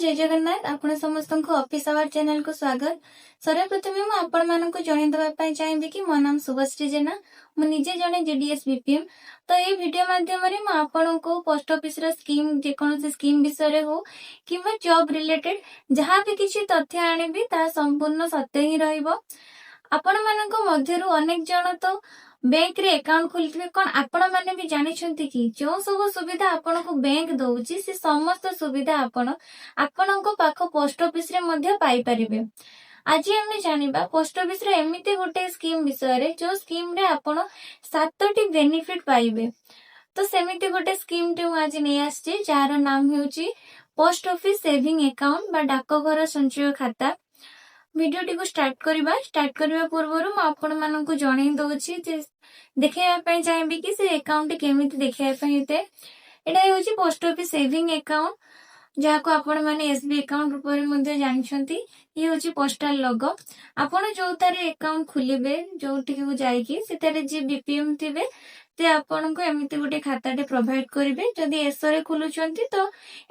ଜୟ ଜଗନ୍ନାଥ। ଆପଣ ସମସ୍ତଙ୍କୁ office hour ଚ୍ୟାନେଲକୁ ସ୍ୱାଗତ। ସର୍ବପ୍ରଥମେ ମୁଁ ଆପଣମାନଙ୍କୁ ଜଣାଇ ଦେବା ପାଇଁ ଚାହିଁବି କି ମୋ ନାମ ଶୁଭଶ୍ରୀ ଜେନା। ମୁଁ ନିଜେ ଜଣେ ଜିଡିଏସ୍ ବିପିଏମ୍। ତ ଏଇ ଭିଡିଓ ମାଧ୍ୟମରେ ମୁଁ ଆପଣଙ୍କୁ ପୋଷ୍ଟ ଅଫିସର ସ୍କିମ୍, ଯେକୌଣସି ସ୍କିମ୍ ବିଷୟରେ ହଉ କିମ୍ବା ଜବ୍ ରିଲେଟେଡ୍ ଯାହା ବି କିଛି ତଥ୍ୟ ଆଣିବି, ତାହା ସମ୍ପୂର୍ଣ୍ଣ ସତ୍ୟ ହିଁ ରହିବ। ଆପଣମାନଙ୍କ ମଧ୍ୟରୁ ଅନେକ ଜଣ ତ ବ୍ୟାଙ୍କରେ ଆକାଉଣ୍ଟ ଖୋଲିଥିବେ। କଣ ଆପଣମାନେ ବି ଜାଣିଛନ୍ତି କି ଯେଉଁ ସବୁ ସୁବିଧା ଆପଣଙ୍କୁ ବ୍ୟାଙ୍କ ଦଉଛି, ସେ ସମସ୍ତ ସୁବିଧା ଆପଣ ଆପଣଙ୍କ ପାଖ ପୋଷ୍ଟ ଅଫିସରେ ମଧ୍ୟ ପାଇପାରିବେ? ଆଜି ଆମେ ଜାଣିବା ପୋଷ୍ଟ ଅଫିସର ଏମିତି ଗୋଟେ ସ୍କିମ୍ ବିଷୟରେ, ଯୋଉ ସ୍କିମରେ ଆପଣ ସାତଟି ବେନିଫିଟ ପାଇବେ। ତ ସେମିତି ଗୋଟେ ସ୍କିମଟି ମୁଁ ଆଜି ନେଇ ଆସିଛି, ଯାହାର ନାମ ହେଉଛି ପୋଷ୍ଟ ଅଫିସ ସେଭିଂ ଆକାଉଣ୍ଟ ବା ଡାକଘର ସଞ୍ଚୟ ଖାତା। ଭିଡିଓଟିକୁ ଷ୍ଟାର୍ଟ କରିବା। ଷ୍ଟାର୍ଟ କରିବା ପୂର୍ବରୁ ମୁଁ ଆପଣମାନଙ୍କୁ ଜଣେଇ ଦଉଛି ଯେ ଦେଖେଇବା ପାଇଁ ଚାହିଁବି କି ସେ ଆକାଉଣ୍ଟଟି କେମିତି ଦେଖେଇବା ପାଇଁ ହେଇଥାଏ। ଏଇଟା ହେଉଛି ପୋଷ୍ଟ ଅଫିସ ସେଭିଂ ଆକାଉଣ୍ଟ, ଯାହାକୁ ଆପଣମାନେ ଏସବି ଆକାଉଣ୍ଟ ରୂପରେ ମଧ୍ୟ ଜାଣିଛନ୍ତି। ଇଏ ହେଉଛି ପୋଷ୍ଟାଲ ଲୋଗୋ। ଆପଣ ଯୋଉଥିରେ ଆକାଉଣ୍ଟ ଖୋଲିବେ, ଯୋଉଠିକୁ ଯାଇକି ସେଥିରେ ଯିଏ ବିପିଏମ୍ ଥିବେ, ସେ ଆପଣଙ୍କୁ ଏମିତି ଗୋଟେ ଖାତାଟେ ପ୍ରୋଭାଇଡ କରିବେ। ଯଦି ଏସଓ ରେ ଖୋଲୁଛନ୍ତି, ତ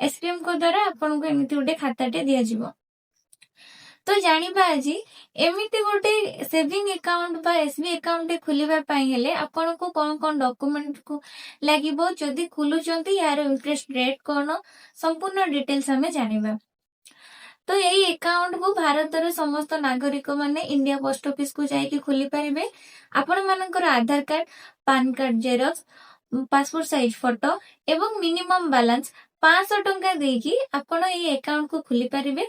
ଏସପିଏମ୍ ଙ୍କ ଦ୍ଵାରା ଆପଣଙ୍କୁ ଏମିତି ଗୋଟେ ଖାତାଟେ ଦିଆଯିବ। ତ ଜାଣିବା ଆଜି ଏମିତି ଗୋଟେ ସେଭିଂ ଆକାଉଣ୍ଟ ବା ଏସବି ଆକାଉଣ୍ଟ ଖୋଲିବା ପାଇଁ ହେଲେ ଆପଣଙ୍କୁ କଣ କଣ ଡକୁମେଣ୍ଟ ଲାଗିବ, ଯଦି ଖୋଲୁଛନ୍ତି ଏହାର ଇଣ୍ଟରେଷ୍ଟ ରେଟ୍ କଣ, ସମ୍ପୂର୍ଣ୍ଣ ଡିଟେଲ୍ସ ଆମେ ଜାଣିବା। ତ ଏଇ ଆକାଉଣ୍ଟକୁ ଭାରତର ସମସ୍ତ ନାଗରିକ ମାନେ ଇଣ୍ଡିଆ ପୋଷ୍ଟ ଅଫିସକୁ ଯାଇକି ଖୋଲି ପାରିବେ। ଆପଣ ମାନଙ୍କର ଆଧାର card, PAN card xerox, passport size photo ଏବଂ ମିନିମମ୍ ବାଲାନ୍ସ 500 ଟଙ୍କା ଦେଇକି ଆପଣ ଏଇ ଆକାଉଣ୍ଟକୁ ଖୋଲି ପାରିବେ।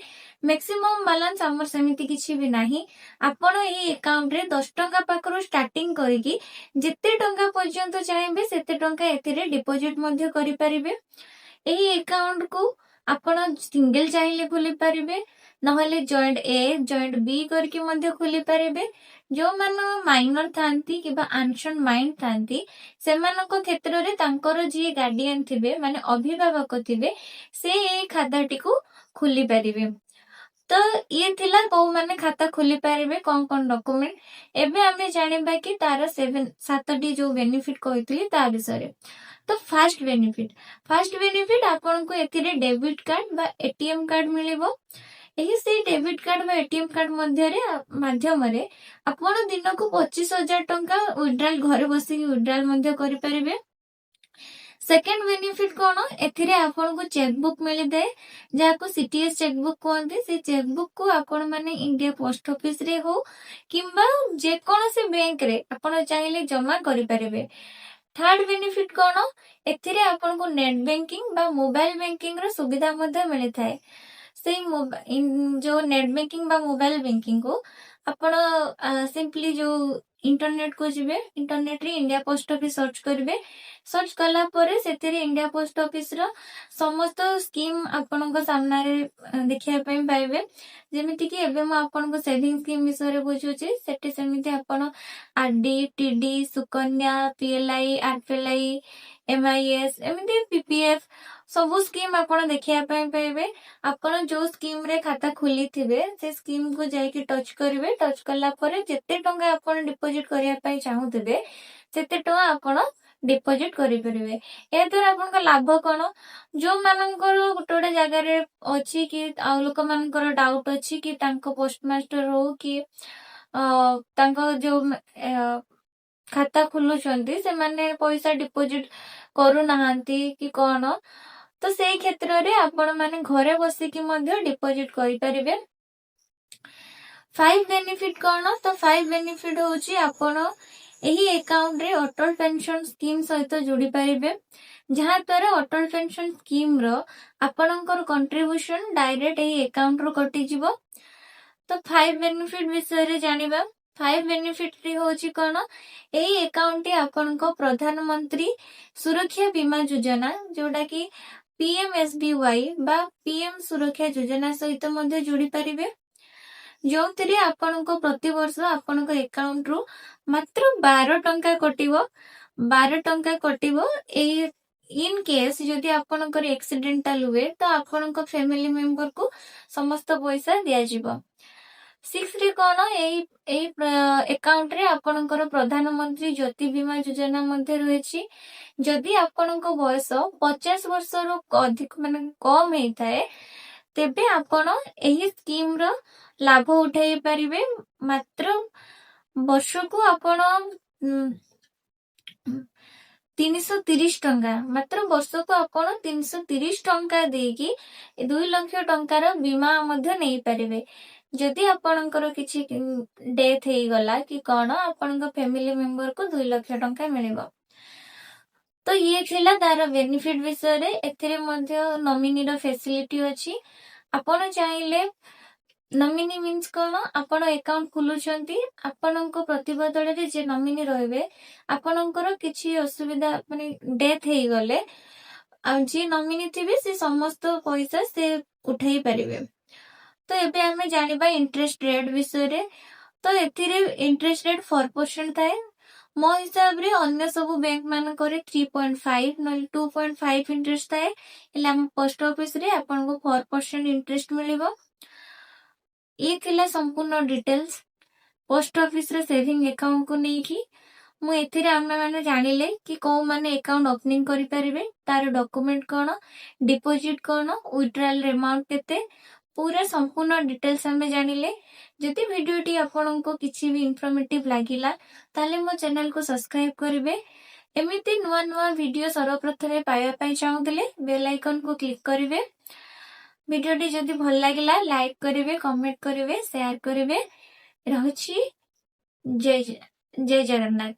ମ୍ୟାକ୍ସିମମ୍ ବାଲାନ୍ସ ଆମର ସେମିତି କିଛି ବି ନାହିଁ। ଆପଣ ଏଇ ଆକାଉଣ୍ଟରେ 10 ଟଙ୍କା ପାଖରୁ ଷ୍ଟାର୍ଟିଂ କରିକି ଯେତେ ଟଙ୍କା ପର୍ଯ୍ୟନ୍ତ ଚାହିଁବେ, ସେତେ ଟଙ୍କା ଏଥିରେ ଡିପୋଜିଟ୍ ମଧ୍ୟ କରିପାରିବେ। ଏହି ଆକାଉଣ୍ଟକୁ ଆପଣ ସିଙ୍ଗଲ ଚାହିଁଲେ ଖୋଲି ପାରିବେ, ନହେଲେ ଜଏଣ୍ଟ ଏ, ଜଏଣ୍ଟ ବି କରିକି ମଧ୍ୟ ଖୋଲି ପାରିବେ। ଯୋଉମାନେ ମାଇନର ଥାନ୍ତି କିମ୍ବା ଅନସାଉଣ୍ଡ ମାଇଣ୍ଡ ଥାନ୍ତି, ସେମାନଙ୍କ କ୍ଷେତ୍ରରେ ତାଙ୍କର ଯିଏ ଗାର୍ଡିଆନ ଥିବେ, ମାନେ ଅଭିଭାବକ ଥିବେ, ସେ ଏଇ ଖାତାଟିକୁ ଖୋଲି ପାରିବେ। ତ ଇଏ ଥିଲା କୋଉମାନେ ଖାତା ଖୋଲି ପାରିବେ, କଣ କଣ ଡକୁମେଣ୍ଟ। ଏବେ ଆମେ ଜାଣିବା କି ତାର ସାତଟି ଯୋଉ ବେନିଫିଟ କହିଥିଲି, ତା ବିଷୟରେ। ତ ଫାଷ୍ଟ ବେନିଫିଟ, ଆପଣଙ୍କୁ ଏଥିରେ ଡେବିଟ କାର୍ଡ ବା ଏଟିଏମ କାର୍ଡ ମିଳିବ। ଏହି ସେଇ ଡେବିଟ କାର୍ଡ ବା ଏଟିଏମ କାର୍ଡ ମାଧ୍ୟମରେ ଆପଣ ଦିନକୁ 25,000 ଟଙ୍କା ୱିଡ୍ରାଲ, ଘରେ ବସିକି ୱିଡ୍ରାଲ ମଧ୍ୟ କରିପାରିବେ। ସେକେଣ୍ଡ ବେନିଫିଟ କଣ? ଏଥିରେ ଆପଣଙ୍କୁ ଚେକ୍ ବୁକ୍ ମିଳିଥାଏ, ଯାହାକୁ ସିଟିଏସ୍ ଚେକ୍ ବୁକ୍ କୁହନ୍ତି। ସେ ଚେକ୍ ବୁକ୍ କୁ ଆପଣ ମାନେ ଇଣ୍ଡିଆ ପୋଷ୍ଟ ଅଫିସ ରେ ହଉ କିମ୍ବା ଯେକୌଣସି ବ୍ୟାଙ୍କରେ ଆପଣ ଚାହିଁଲେ ଜମା କରିପାରିବେ। ଥାର୍ଡ ବେନିଫିଟ କଣ? ଏଥିରେ ଆପଣଙ୍କୁ ନେଟ୍ ବ୍ୟାଙ୍କିଂ ବା ମୋବାଇଲ ବ୍ୟାଙ୍କିଂ ର ସୁବିଧା ମଧ୍ୟ ମିଳିଥାଏ। ସେଇ ଯୋଉ ନେଟ୍ ବ୍ୟାଙ୍କିଂ ବା ମୋବାଇଲ ବ୍ୟାଙ୍କିଂ କୁ ଆପଣ ସିମ୍ପଲି ଯୋଉ ଇଣ୍ଟରନେଟ କୁ ଯିବେ, ଇଣ୍ଟରନେଟରେ ଇଣ୍ଡିଆ ପୋଷ୍ଟ ଅଫିସ ସର୍ଚ୍ଚ କରିବେ। ସର୍ଚ୍ଚ କଲା ପରେ ସେଥିରେ ଇଣ୍ଡିଆ ପୋଷ୍ଟ ଅଫିସ ର ସମସ୍ତ ସ୍କିମ୍ ଆପଣଙ୍କ ସାମ୍ନାରେ ଦେଖିବା ପାଇଁ ପାଇବେ। ଯେମିତିକି ଏବେ ମୁଁ ଆପଣଙ୍କୁ ସେଭିଂ ସ୍କିମ୍ ବିଷୟରେ ବୁଝୁଛି, ସେଠି ସେମିତି ଆପଣ ଆରଡି, ଟିଡି, ସୁକନ୍ୟା, ପିଏଲଆଇ, ଆରପିଏଲଆଇ, ଏମଆଇଏସ୍, ଏମିତି ପିପିଏଫ, ସବୁ ସ୍କିମ୍ ଆପଣ ଦେଖିବା ପାଇଁ ପାଇବେ। ଆପଣ ଯୋଉ ସ୍କିମ୍ ରେ ଖାତା ଖୋଲିଥିବେ, ସେ ସ୍କିମ୍ କୁ ଯାଇକି ଟଚ୍ କରିବେ। ଟଚ୍ କଲା ପରେ ଯେତେ ଟଙ୍କା ଆପଣ ଡିପୋଜିଟ୍ କରିବା ପାଇଁ ଚାହୁଁଥିବେ, ସେତେ ଟଙ୍କା ଆପଣ ଡିପୋଜିଟ୍ କରିପାରିବେ। ଏହା ଦ୍ୱାରା ଆପଣଙ୍କ ଲାଭ କଣ? ଯୋଉମାନଙ୍କର ଗୋଟେ ଗୋଟେ ଜାଗାରେ ଅଛି କି ଆଉ ଲୋକମାନଙ୍କର ଡାଉଟ ଅଛି କି ତାଙ୍କ ପୋଷ୍ଟମାଷ୍ଟର ହଉ କି ତାଙ୍କ ଯୋଉ ଖାତା ଖୋଲୁଛନ୍ତି, ସେମାନେ ପଇସା ଡିପୋଜିଟ୍ କରୁନାହାନ୍ତି କି କଣ, ତ ସେଇ କ୍ଷେତ୍ରରେ ଆପଣ ମାନେ ଘରେ ବସିକି ମଧ୍ୟ ଡିପୋଜିଟ୍ କରିପାରିବେ। ଫାଇଭ ବେନିଫିଟ କଣ? ତ ଫାଇଭ ବେନିଫିଟ ହଉଛି ଆପଣ ଏହି ଆକାଉଣ୍ଟରେ ଅଟଳ ପେନସନ ସ୍କିମ୍ ସହିତ ଯୋଡି ପାରିବେ, ଯାହା ଦ୍ୱାରା ଅଟଳ ପେନସନ ସ୍କିମ୍ ର ଆପଣଙ୍କର କଣ୍ଟ୍ରିବ୍ୟୁସନ ଡାଇରେକ୍ଟ ଏହି ଆକାଉଣ୍ଟରୁ କଟିଯିବ। ତ ଫାଇଭ ବେନିଫିଟ ବିଷୟରେ ଜାଣିବା। ଫାଇଭ ବେନିଫିଟ ହଉଛି କଣ? ଏହି ଆକାଉଣ୍ଟଟି ଆପଣଙ୍କ ପ୍ରଧାନମନ୍ତ୍ରୀ ସୁରକ୍ଷା ବୀମା ଯୋଜନା, ଯୋଉଟା କି ପିଏମଏସବିୱାଇ ବା ପିଏମ ସୁରକ୍ଷା ଯୋଜନା ସହିତ ମଧ୍ୟ ଯୋଡି ପାରିବେ, ଯୋଉଥିରେ ଆପଣଙ୍କ ପ୍ରତିବର୍ଷ ଆପଣଙ୍କ ଆକାଉଣ୍ଟରୁ ମାତ୍ର 12 ଟଙ୍କା କଟିବ। 12 ଟଙ୍କା କଟିବ। ଏଇ ଇନ କେସ୍ ଯଦି ଆପଣଙ୍କର ଆକ୍ସିଡେଣ୍ଟାଲ ହୁଏ, ତ ଆପଣଙ୍କ ଫ୍ୟାମିଲି ମେମ୍ବରକୁ ସମସ୍ତ ପଇସା ଦିଆଯିବ। ସିକ୍ସରେ କଣ? ଏଇ ଏଇ ଆକାଉଣ୍ଟରେ ଆପଣଙ୍କର ପ୍ରଧାନମନ୍ତ୍ରୀ ଜ୍ୟୋତି ବୀମା ଯୋଜନା ମଧ୍ୟ ରହିଛି। ଯଦି ଆପଣଙ୍କ ବୟସ 50 ବର୍ଷରୁ ଅଧିକ, ମାନେ କମ ହେଇଥାଏ, ତେବେ ଆପଣ ଏହି ସ୍କିମର ଲାଭ ଉଠାଇ ପାରିବେ। ମାତ୍ର ବର୍ଷକୁ ଆପଣ 330 ଟଙ୍କା, ମାତ୍ର ବର୍ଷକୁ ଆପଣ 330 ଟଙ୍କା ଦେଇକି 2 ଲକ୍ଷ ଟଙ୍କାର ବୀମା ମଧ୍ୟ ନେଇପାରିବେ। ଯଦି ଆପଣଙ୍କର କିଛି ଡେଥ୍ ହେଇଗଲା କି କଣ, ଆପଣଙ୍କ ଫ୍ୟାମିଲି ମେମ୍ବରକୁ 2 ଲକ୍ଷ ଟଙ୍କା ମିଳିବ। ତ ଇଏ ଥିଲା ତାର ବେନିଫିଟ ବିଷୟରେ। ଏଥିରେ ମଧ୍ୟ ନମିନିର ଫେସିଲିଟି ଅଛି। ଆପଣ ଚାହିଁଲେ, ନମିନି ମିନ୍ସ କଣ? ଆପଣ ଆକାଉଣ୍ଟ ଖୋଲୁଛନ୍ତି, ଆପଣଙ୍କ ପ୍ରତିବଦଳରେ ଯେ ନମିନି ରହିବେ, ଆପଣଙ୍କର କିଛି ଅସୁବିଧା ମାନେ ଡେଥ୍ ହେଇଗଲେ ଆଉ ଯିଏ ନମିନି ଥିବେ, ସେ ସମସ୍ତ ପଇସା ସେ ଉଠେଇ ପାରିବେ। ତ ଏବେ ଆମେ ଜାଣିବା ଇଣ୍ଟରେଷ୍ଟ ରେଟ୍ ବିଷୟରେ। ତ ଏଥିରେ ଇଣ୍ଟରେଷ୍ଟ ରେଟ୍ 4% ଥାଏ। ମୋ ହିସାବରେ ଅନ୍ୟ ସବୁ ବ୍ୟାଙ୍କ ମାନଙ୍କରେ 3.5 ନହେଲେ 2.5 ଇଣ୍ଟରେଷ୍ଟ ଥାଏ, ହେଲେ ଆମ ପୋଷ୍ଟ ଅଫିସରେ ଆପଣଙ୍କୁ 4% ଇଣ୍ଟରେଷ୍ଟ ମିଳିବ। ଇଏ ଥିଲା ସମ୍ପୂର୍ଣ୍ଣ ଡିଟେଲ୍ସ ପୋଷ୍ଟ ଅଫିସର ସେଭିଂ ଆକାଉଣ୍ଟକୁ ନେଇକି। ମୁଁ ଏଥିରେ ଆମେ ଜାଣିଲେ କି କୋଉମାନେ ଆକାଉଣ୍ଟ ଓପନିଂ କରିପାରିବେ, ତାର ଡକୁମେଣ୍ଟ କଣ, ଡିପୋଜିଟ କଣ, ୱିଡ୍ରାଲ ଆମାଉଣ୍ଟ କେତେ, ପୁରା ସମ୍ପୂର୍ଣ୍ଣ ଡିଟେଲ୍ସ ଆମେ ଜାଣିଲେ। ଯଦି ଭିଡିଓଟି ଆପଣଙ୍କୁ କିଛି ବି ଇନଫର୍ମେଟିଭ ଲାଗିଲା, ତାହେଲେ ମୋ ଚ୍ୟାନେଲକୁ ସବସ୍କ୍ରାଇବ କରିବେ। ଏମିତି ନୂଆ ନୂଆ ଭିଡିଓ ସର୍ବପ୍ରଥମେ ପାଇବା ପାଇଁ ଚାହୁଁଥିଲେ ବେଲ୍ ଆଇକନକୁ କ୍ଲିକ୍ କରିବେ। ଭିଡିଓଟି ଯଦି ଭଲ ଲାଗିଲା, ଲାଇକ୍ କରିବେ, କମେଣ୍ଟ କରିବେ, ସେୟାର କରିବେ। ରହୁଛି, ଜୟ ଜୟ ଜଗନ୍ନାଥ।